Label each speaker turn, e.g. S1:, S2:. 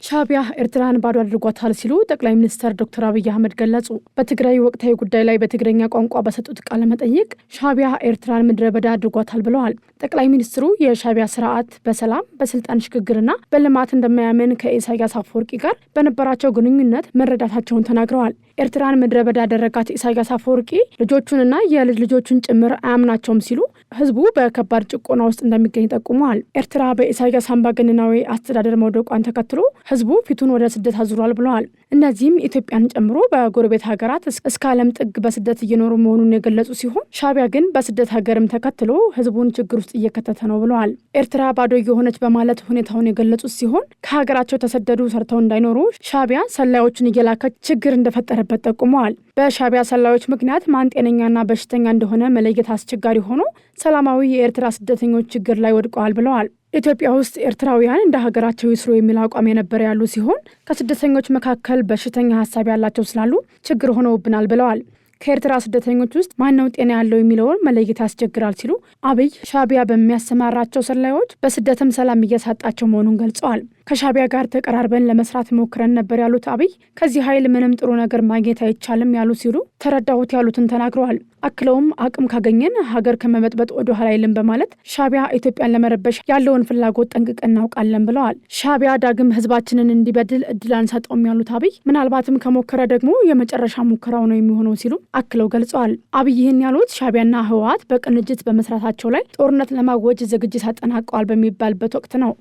S1: ሻዕቢያ ኤርትራን ባዶ አድርጓታል ሲሉ ጠቅላይ ሚኒስትር ዶክተር አብይ አህመድ ገለጹ። በትግራይ ወቅታዊ ጉዳይ ላይ በትግረኛ ቋንቋ በሰጡት ቃለ መጠይቅ ሻዕቢያ ኤርትራን ምድረ በዳ አድርጓታል ብለዋል። ጠቅላይ ሚኒስትሩ የሻዕቢያ ስርዓት በሰላም፣ በስልጣን ሽግግርና በልማት እንደማያምን ከኢሳያስ አፈወርቂ ጋር በነበራቸው ግንኙነት መረዳታቸውን ተናግረዋል። ኤርትራን ምድረ በዳ ያደረጋት ኢሳያስ አፈወርቂ ልጆቹንና የልጅ ልጆቹን ጭምር አያምናቸውም ሲሉ ህዝቡ በከባድ ጭቆና ውስጥ እንደሚገኝ ጠቁመዋል። ኤርትራ በኢሳያስ አምባገነናዊ አስተዳደር መውደቋን ተከትሎ ህዝቡ ፊቱን ወደ ስደት አዙሯል ብለዋል። እነዚህም ኢትዮጵያን ጨምሮ በጎረቤት ሀገራት እስከ ዓለም ጥግ በስደት እየኖሩ መሆኑን የገለጹ ሲሆን፣ ሻዕቢያ ግን በስደት ሀገርም ተከትሎ ህዝቡን ችግር ውስጥ እየከተተ ነው ብለዋል። ኤርትራ ባዶ እየሆነች በማለት ሁኔታውን የገለጹት ሲሆን፣ ከሀገራቸው ተሰደዱ ሰርተው እንዳይኖሩ ሻዕቢያ ሰላዮችን እየላከ ችግር እንደፈጠረበት ጠቁመዋል። በሻዕቢያ ሰላዮች ምክንያት ማን ጤነኛና በሽተኛ እንደሆነ መለየት አስቸጋሪ ሆኖ ሰላማዊ የኤርትራ ስደተኞች ችግር ላይ ወድቀዋል ብለዋል። ኢትዮጵያ ውስጥ ኤርትራውያን እንደ ሀገራቸው ይስሩ የሚል አቋም የነበረ ያሉ ሲሆን፣ ከስደተኞች መካከል በሽተኛ ሀሳብ ያላቸው ስላሉ ችግር ሆነውብናል ብለዋል። ከኤርትራ ስደተኞች ውስጥ ማነው ጤና ያለው የሚለውን መለየት ያስቸግራል ሲሉ አብይ ሻዕቢያ በሚያሰማራቸው ሰላዮች በስደትም ሰላም እያሳጣቸው መሆኑን ገልጸዋል። ከሻዕቢያ ጋር ተቀራርበን ለመስራት ሞክረን ነበር ያሉት አብይ፣ ከዚህ ኃይል ምንም ጥሩ ነገር ማግኘት አይቻልም ያሉ ሲሉ ተረዳሁት ያሉትን ተናግረዋል። አክለውም አቅም ካገኘን ሀገር ከመበጥበጥ ወደ ኋላ አይልም በማለት ሻዕቢያ ኢትዮጵያን ለመረበሽ ያለውን ፍላጎት ጠንቅቀን እናውቃለን ብለዋል። ሻዕቢያ ዳግም ህዝባችንን እንዲበድል እድል አንሰጠውም ያሉት አብይ፣ ምናልባትም ከሞከረ ደግሞ የመጨረሻ ሙከራው ነው የሚሆነው ሲሉ አክለው ገልጸዋል። አብይ ይህን ያሉት ሻዕቢያና ህወሓት በቅንጅት በመስራታቸው ላይ ጦርነት ለማወጅ ዝግጅት አጠናቀዋል በሚባልበት ወቅት ነው።